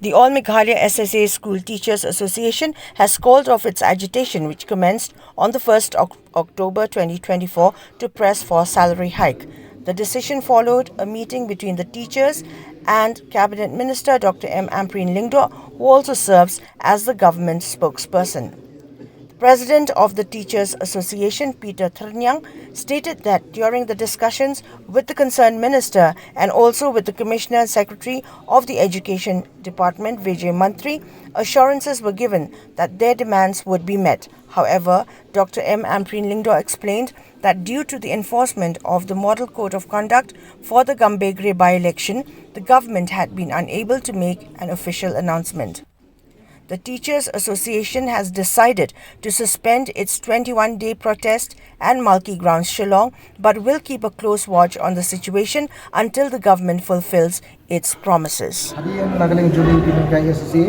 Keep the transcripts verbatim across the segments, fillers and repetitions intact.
The All Meghalaya S S A School Teachers Association has called off its agitation, which commenced on the first of October twenty twenty-four, to press for salary hike. The decision followed a meeting between the teachers and Cabinet Minister Doctor M Ampareen Lyngdoh, who also serves as the government spokesperson. The president of the Teachers Association, Peter Thyrniang, stated that during the discussions with the concerned minister and also with the Commissioner Secretary of the Education Department, Vijay Mantri, assurances were given that their demands would be met. However, Doctor M Ampareen Lyngdoh explained that due to the enforcement of the Model Code of Conduct for the Gambegre by-election, the government had been unable to make an official announcement. The Teachers Association has decided to suspend its twenty-one-day protest at Malki Grounds, Shillong, but will keep a close watch on the situation until the government fulfills its promises. Hadien na ka liang jong ngi ki nonghikai S S A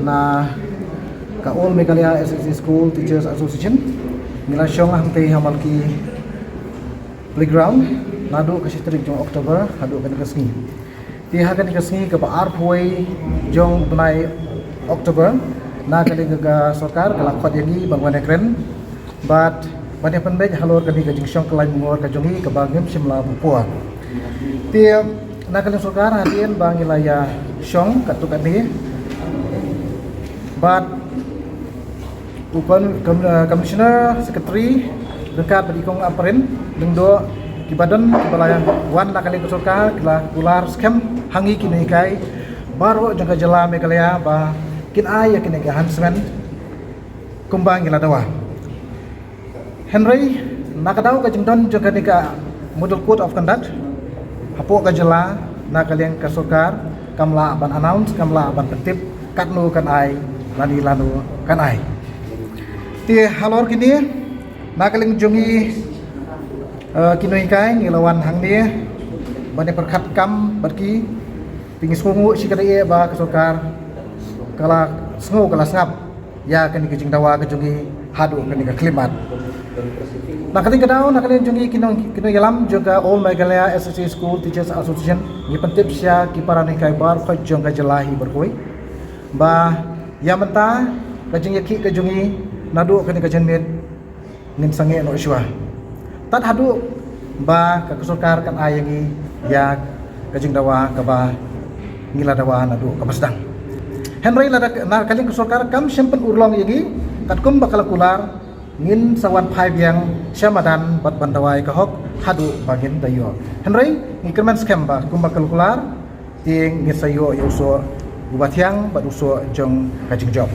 na ka All Meghalaya S S A School Teachers Association, ngi la shong hangtei ha Malki Playground naduh ka shi tarik jong October haduh kane ka sngi. Te ha kane ka sngi kaba arphew wei jong u bnai October, na ka liang ka sorkar ka la khot ïa ngi ban wan ïakren bad ban ïapynbeit halor kane ka jingshong kyllaiñ mungor ka jong ngi kaba ngim shym la buh por. Te na ka liang sorkar, hadien ba ngi la ïa shong katto katne bad u kon-, kom-, eh, Commissioner Secretary ryngkat bad i Kong Ampareen Lyngdoh, kiba don kiba la wan na ka liang ka sorkar, ki la kular skhem ha ngi ki nonghikai baroh jong ka jylla Meghalaya ba kin ai ïa kine ki enhancement kumba ngi la dawa. Hynrei na ka daw ka jingdon jong kane ka Model Code of Conduct hapoh ka jylla, na ka liang ka sorkar kam lah ban announce, kam lah ban pyntip katno kan ai lane lano kan ai. Te halor kine, na ka liang jong ngi, eh, ki nonghikai, ngi la wan hangne ban ïa pyrkhat kam bad ki. Te ngi sngewnguh shikaddei ba ka sorkar ka la sngew, ka la sngap ïa kane ka jingdawa ka jong ngi haduh kane ka khyllipmat. Na ka liang ka daw, na ka liang jong ngi ki nong, ki nongïalam jong ka All Meghalaya S S A School Teachers Association, ngi pyntip sha ki para nonghikai baroh jong ka jylla hi baroh ba ïa mynta ka jingïakhih ka jong ngi naduh kane ka janmiet ngin sangeh noh shuwa tad haduh ba ka, ka sorkar kan ai ïa ngi ïa ka jingdawa kaba ngi la dawa naduh kaba sdang. Hynrei lada na ka liang ka sorkar kam shym pynurlong ïa ngi katkum ba ka la kular, ngin sa wan phai biang sha madan bad ban dawa ïa ka hok haduh ba ngin da ïoh. Hynrei ngi kyrmen skhem ba kumba ka la kular, te ngin sa ïoh ïa u soh uba thiang bad u soh jong ka jingjop.